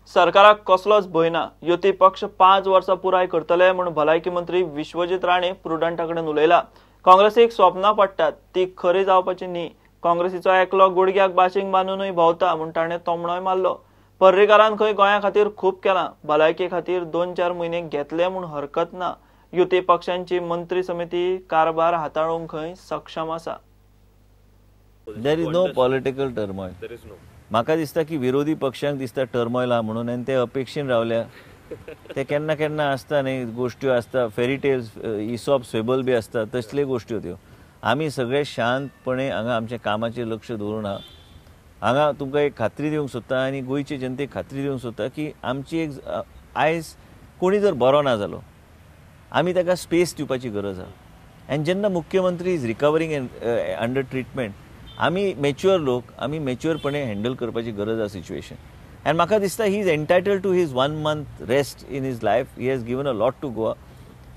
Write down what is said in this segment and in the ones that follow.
सरकाराक कसलोच भंय ना. युती पक्ष 5 वर्सां पुराय करतले म्हूण भलायकी मंत्री विश्वजीत राणे प्रुडंटा कडेन उलयला. काँग्रेसीक स्वप्नां पडटात ती खरी जावपाची न्ही. काँग्रेसीचो एकलो गुडघ्याक बाशींग बांदूनय भोंवता म्हूण ताणें तोमणोय मारलो. पर्रीकारान खंय गोंया खातीर खूब केलां. भलायके खातीर 2-4 म्हयने घेतले म्हूण हरकत ना. युती पक्षांची मंत्री समिती कारभार हाताळूंक खंय सक्षम आसा. There is no political turmoil. म्हाका दिसता की विरोधी पक्षांक दिसता टर्मॉयल आहा म्हणून आनी ते अपेक्षेन रावल्या. ते केन्ना केन्ना आसता न्ही गोश्ट्यो आसता, फेरी टेल्स, इसॉप स्वेबल बी आसता, तसल्यो गोश्ट्यो त्यो. आमी सगळे शांतपणे हांगा आमच्या कामाचेर लक्ष दवरून आहा. हांगा तुमकां एक खात्री दिवंक सोदता आनी गोंयचे जनतेक खात्री दिवंक सोदता की आमची एक आयज कोणी जर बरो ना जालो आमी ताका स्पेस दिवपाची गरज आहा. आनी जेन्ना मुख्यमंत्री is recovering and under treatment, आमी मॅच्युअर लोक, आमी मॅच्युअरपणे हँडल करपाची गरज आसा सिच्युएशन. आनी म्हाका दिसता he is entitled to his 1 month rest in his life. He has given a lot to Goa.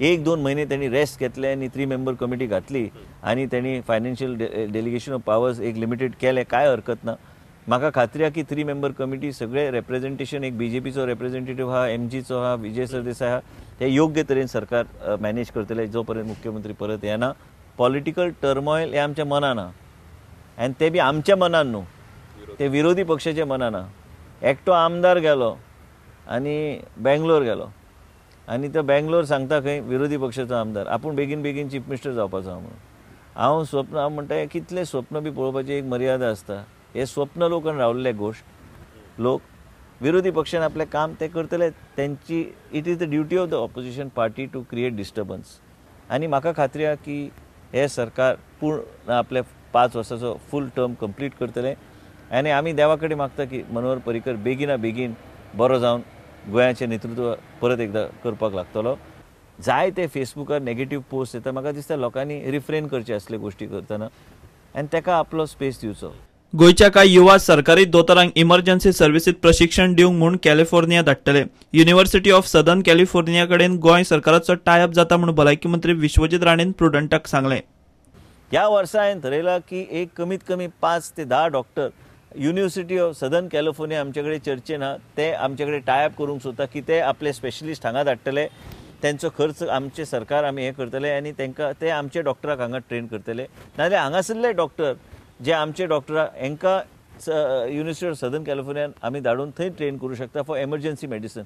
1-2 म्हयने त्यांनी रेस्ट घेतले आनी 3 मेंबर कमिटी घातली आनी त्यांनी फायनान्शियल डेलिगेशन ऑफ पावर्स एक लिमिटेड केलें, कांय हरकत ना. म्हाका खात्री आहा की 3 मेंबर कमिटी सगळे रेप्रेझेंटेशन, एक बीजेपीचो रेप्रेझेंटेटिव्ह आहा, एमजीचो आहा, विजय सरदेसाय आहा, ते योग्य तरेन सरकार मॅनेज करतले जो पर्यंत मुख्यमंत्री परत येना. पॉलिटिकल टर्मॉयल हे आमच्या मनान आहा आनी ते बी आमच्या मनान न्हू, ते विरोधी पक्षाच्या मनान आहा. एकटो आमदार गेलो आनी बेंगलोर गेलो आनी तो बेंगलोर सांगता खंय विरोधी पक्षाचो आमदार आपूण बेगीन बेगीन चीफ मिनिस्टर जावपाचो म्हणून. हांव स्वप्न, हांव म्हणटा कितलें स्वप्न बी पळोवपाची एक मर्यादा आसता. हे स्वप्न लोकान रावल्ले गोश्ट लोक विरोधी पक्षान आपलें काम ते करतले. तेंची it is the duty of the opposition party to create disturbance. आनी म्हाका खात्री आहा की हे सरकार पूर्ण आपले 5 वर्साचो फूल टर्म कंप्लीट करतले आनी आमी देवा कडेन मागता की मनोहर पर्रीकर बेगिना बेगीन बरो जावन गोंयाचें नेतृत्व परत एकदां करपाक लागतलो. जाय ते फेसबुकार नेगेटीव पोस्ट येता, म्हाका दिसता लोकांनी रिफ्रेन करचे असले गोश्टी करतना आनी ताका आपलो स्पेस दिवचो. गोंयच्या कांय युवा सरकारी दोतोरांक इमर्जन्सी सर्विसीत प्रशिक्षण दिवंक म्हूण कॅलिफोर्निया धाडटले. युनिव्हर्सिटी ऑफ सदर्न कॅलिफोर्निया कडेन गोंय सरकाराचो टायअप जाता म्हूण भलायकी मंत्री विश्वजीत राणेन प्रुडंटाक सांगलें. ह्या वर्सा हांवें थरयलां की एक कमीत कमी 5 ते 10 doctor university of southern California आमचे कडेन चर्चेन आहा, ते आमचे कडेन टायअप करूंक सोदता की ते आपले स्पेशलिस्ट हांगा धाडटले, तेंचो खर्च आमचे सरकार आमी हें करतले आनी तांकां ते आमचे डॉक्टराक हांगा ट्रेन करतले. नाजाल्यार हांगासरले डॉक्टर जे आमचे डॉक्टरां हांकां युनिव्हर्सिटी ऑफ सदर्न कॅलिफोर्नियान आमी धाडून थंय ट्रेन करूं शकता फॉर एमर्जन्सी मेडिसन.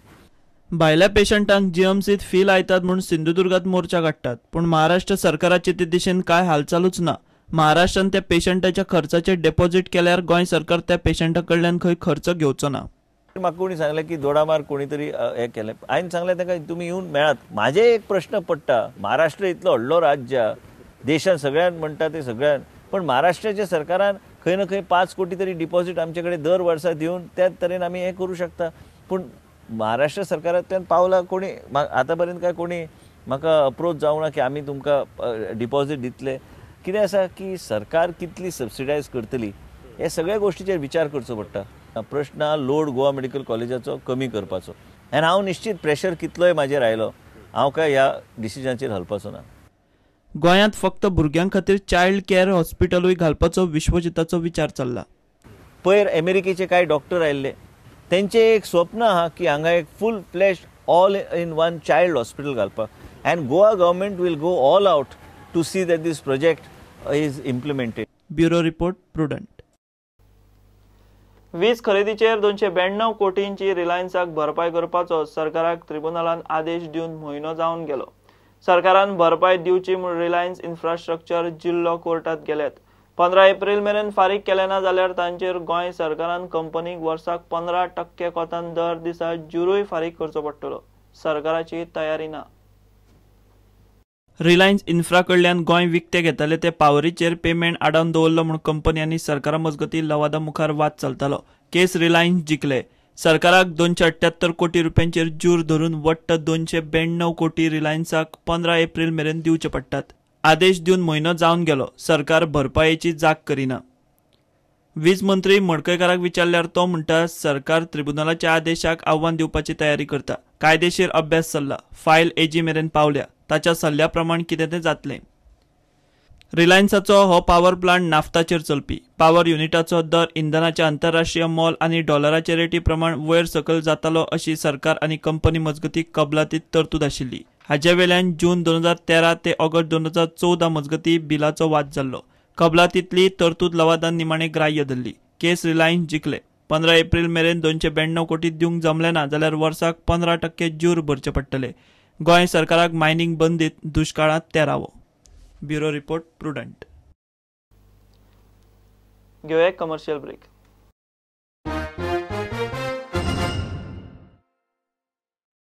भायल्या पेशंटांक जीएमसीत फी लायतात म्हूण सिंधुदुर्गात मोर्चा काडटात, पूण महाराष्ट्र सरकाराचे ते दिशेन कांय हालचालूच ना. महाराष्ट्रान त्या पेशंटाच्या खर्चाचे डेपॉझिट केल्यार गोंय सरकार त्या पेशंटा कडल्यान खंय खर्च घेवचो ना. म्हाका कोणी सांगलें की दोडामार्ग कोणी तरी हें केलें, हांवें सांगलें ताका तुमी येवन मेळात. म्हाजें एक प्रश्न पडटा, महाराष्ट्र इतलो व्हडलो राज्य, देशान सगळ्यान म्हणटा ते सगळ्यान, पण महाराष्ट्राच्या सरकारान खंय ना खंय 5 कोटी तरी डिपॉझिट आमचे कडेन दर वर्सा दिवन त्या तरेन आमी हें करूं शकता. पूण महाराष्ट्र सरकारांतल्यान पावला कोणी आतां पर्यंत काय कोणी म्हाका अप्रोच जावंक ना की आमी तुमकां डिपॉझिट दितले. कितें आसा की सरकार कितली सबसिडायज करतली हे सगळ्या गोश्टीचेर विचार करचो पडटा. प्रश्न आहा लोड गोवा मेडिकल कॉलेजाचो कमी करपाचो आनी हांव निश्चित प्रेशर कितलोय म्हाजेर आयलो हांव काय ह्या डिसिजनाचेर हलपाचो ना. गोंयांत फक्त भुरग्यां खातीर चायल्ड केअर हॉस्पिटलूय घालपाचो विश्वजिताचो विचार चल्ला. पयर अमेरिकेचे कांय डॉक्टर आयिल्ले, तेंचें एक स्वप्न आहा की हांगा एक full fledged all in one child hospital घालपाक and Goa government will go all out to see that this project is implemented. Bureau report, Prudent. वीज खरेदीचेर 292 कोटींची रिलायन्साक भरपाय करपाचो सरकाराक ट्रिब्युनलान आदेश दिवन म्हयनो जावन गेलो. सरकारान भरपाय दिवची म्हूण रिलायन्स इन्फ्रास्ट्रक्चर जिल्लो कोर्टात गेल्यात. 15 एप्रिल मेरेन फारीक केले ना जाल्यार तांचेर गोंय सरकारान कंपनीक वर्साक 15% कोतान दर दिसा जुरूय फारीक करचो पडटलो. सरकाराची तयारी ना. रिलायन्स इन्फ्रा कडल्यान गोंय विकते घेताले ते पावरीचेर पेमेंट आडावन दवरलो म्हूण कंपनी आनी सरकारा मजगतीं लवादा मुखार वाद चलतालो. केस रिलायन्स जिखले. सरकाराक 278 कोटी रुपयांचेर जूर धरून वट्ट 292 कोटी रिलायन्साक 15 एप्रिल मेरेन दिवचे पडटात. आदेश दिवन म्हयनो जावन गेलो, सरकार भरपायेची जाग करिना. वीज मंत्री मडकयकाराक विचारल्यार तो म्हणटा सरकार ट्रिब्युनलाच्या आदेशाक आव्हान दिवपाची तयारी करता. कायदेशीर अभ्यास चल्ला, फायल एजी मेरेन पावल्या, ताच्या सल्ल्या प्रमाण कितें तें जातलें. रिलायन्साचो हो पावर प्लांट नाफ्ताचेर चलपी. पावर युनिटाचो दर इंधनाच्या आंतरराष्ट्रीय मोल आनी डॉलराचे रेटी प्रमाण वयर सकयल जातालो अशी सरकार आनी कंपनी मजगती कबलातीत तरतूद आशिल्ली. हाजे वेल्यान जून 2013 ते ऑगस्ट 2014 मजगती बिलाचो वाद जाल्लो. कबलातींतली तरतूद लवादान निमाणे ग्राह्य धरली. केस रिलायन्स जिखले. 15 एप्रिल मेरेन 292 कोटी दिवंक जमले ना जाल्यार वर्साक 15% ज्यूर भरचे पडटले. गोंय सरकाराक मायनिंग बंदीत दुष्काळांत तेरावो. Bureau report, Prudent. घेवया कमर्शियल ब्रेक.